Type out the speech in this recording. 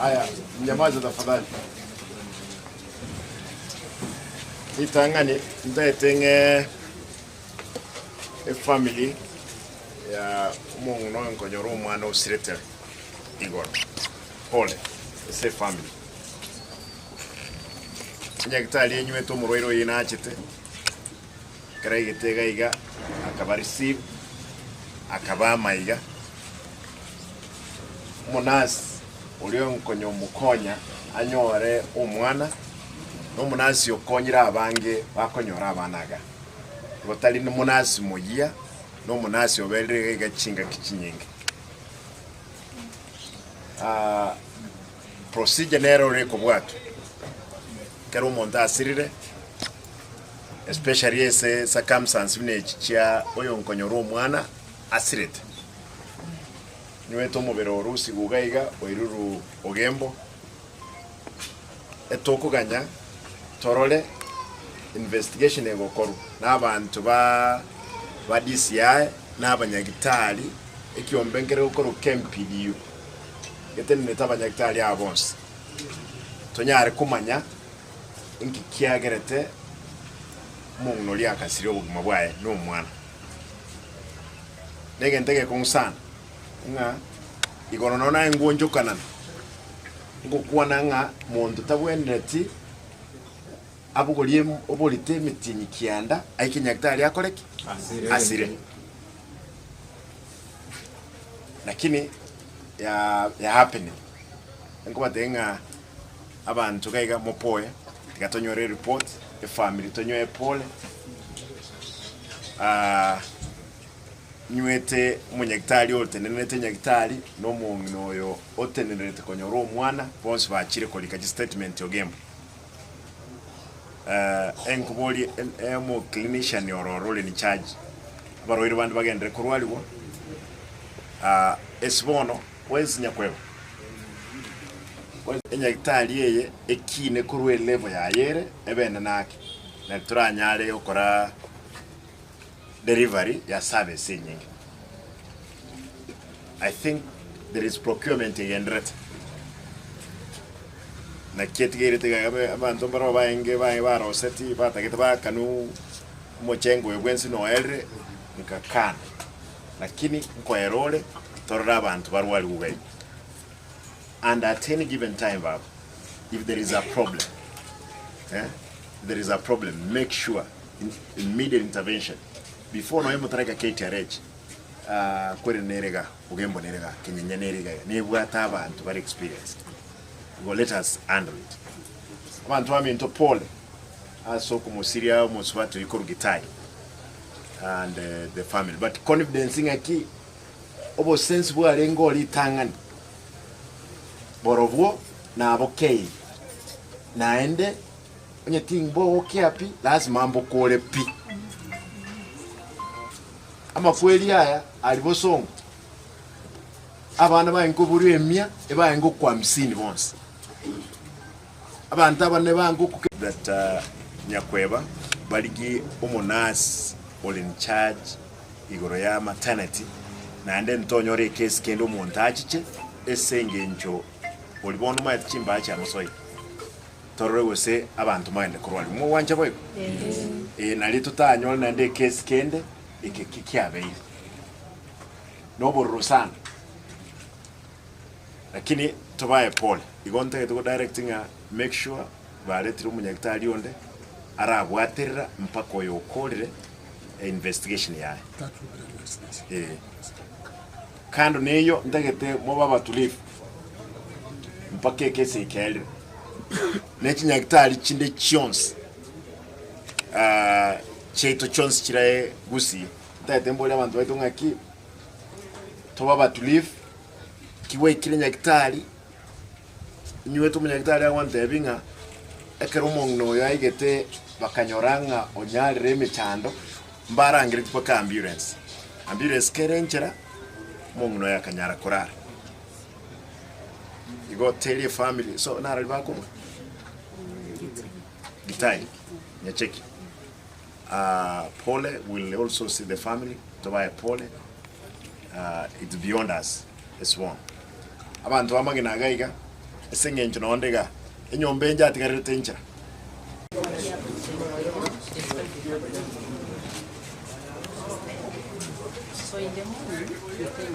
Aya, mnyamaze tafadhali. Ritang'ani ntaete ng'e efamily ya omong'ina oyo nkonyora omwana osirete igoro. Pole ase efamily. Enyagitari enywete omorwaire oyo nachete, ekero aigete iga iga akaba receive, akaba amaiga. Omonurse oria onkonyomokonya anyore omwana, na omonurse okonyire abange bakonyora abana iga. Igo tari omonurse moyia, na omonurse oberire iga iga chingaki chinyinge. Procedure nere ore kobwatwa ekero omonto asirire especially ase circumstance buna echi chia oyonkonyora omwana asirete. Nywete omobere ore usiku iga iga oirurwe ogembo, etokoganya torore investigation egokorwa na abanto ba ba DCI na abanyagitari ekiombe nkere gokorwa KMPDU getenenete abanyagitari aba bonsi tonyare komanya inki kiagerete omong'ina oria akasiria obogima bwaye na omwana. Negento egekong'u sana ng'a igoro nonya naye ngwonchokanana, ngokwana ng'a monto tabwenereti abogorie oborito emitinyi kianda aike nyagetari akore ki? Asire. Lakini ya ya happening. Nkobatebia ng'a abanto iga iga mopoe, tiga tonyore ereport, efamiri tonyoe pole, nywete omonyagitari otenenerete nyagitari, na omong'ina oyo otenenerete konyora omwana, bonsi bachire korika chistatement ogembo. Enkoborie omoclinician ororo ore in charge, abarwaire bande bagenderere korwarigwa, ase bono bwensi nyakweba, enyagitari eye ekine korwa elevel yaye ere ebe enene ake, nari toranyare gokora delivery ya service enyinge. I think there is procurement egenderete. Naki etigairete iga abe abanto mbaro baenge baye baroseti batagete baakanu omochengo oyo bwensi noerire nkakana. Lakini nkoera ore torore abanto barwarigwe iga igo. And at any given time baba, if there is a problem, eh, if there is a problem, make sure immediate intervention before nonya motaraika KTRH kwere nere iga ogembo nere iga kenyenya nere iga iga nebwate abanto bare experienced igo let us handle it abanto baminto pole ase okomosiria omosubati oyio korwa Gitayi and the family but confidence ng'aki obosensi bwarenge oo ritang'ani borobwo nabokeirie naende Onye timbogokia pi, lasima mbokore pi. Amakweri aya ari bosongo, abana baye nkoborwa emia, ebaye ngokwa hamsini bonsi. Abanto abanene bange okoke. That Nyakweba barigie omonurse ore in charge igoro ya maternity, naende ntonyore ekesi kende omonto achiche ase engencho oria bono omanyete chimbaa chiamosoire. Torore gose abanto magende korwa aria. Mogwancha boigo? Ee, nario totanyore naende ekesi kende eke ki kiabeire. Nobororo sana. Lakini tobae pole. Igo ntagete go direct ng'a make sure baretire omonyagitari onde arabwaterera mpaka oyo okorire investigation yaye. Ee. Kando neyio ntagete mobe abatulivu mpaka ekesi ekerire, ne chinyagitari chinde chionsi chiaito chionsi chire Gusii. Ntagete mborie abanto baito ng'aki tobe abatulivu, ki gwaikire nyagitari, inywete omonyagitari agontebia ng'a ekero omong'ina oyo aigete bakanyora ng'a onyarire emechando, Mbarangeretie mpaka ambulance. Ambulance kere enchera, omong'ina oyo akanyara korara. Igo teri efamily, so narari bakorwa? Gitai, Nyacheki. Ah, pole, we'll also see the family, tobae pole, ah, it's beyond us, it's wrong. Abanto b'amagena iga iga, Ase eng'encho nonde igaa, enyomba enche atigarerete enchera. So in the morning, you take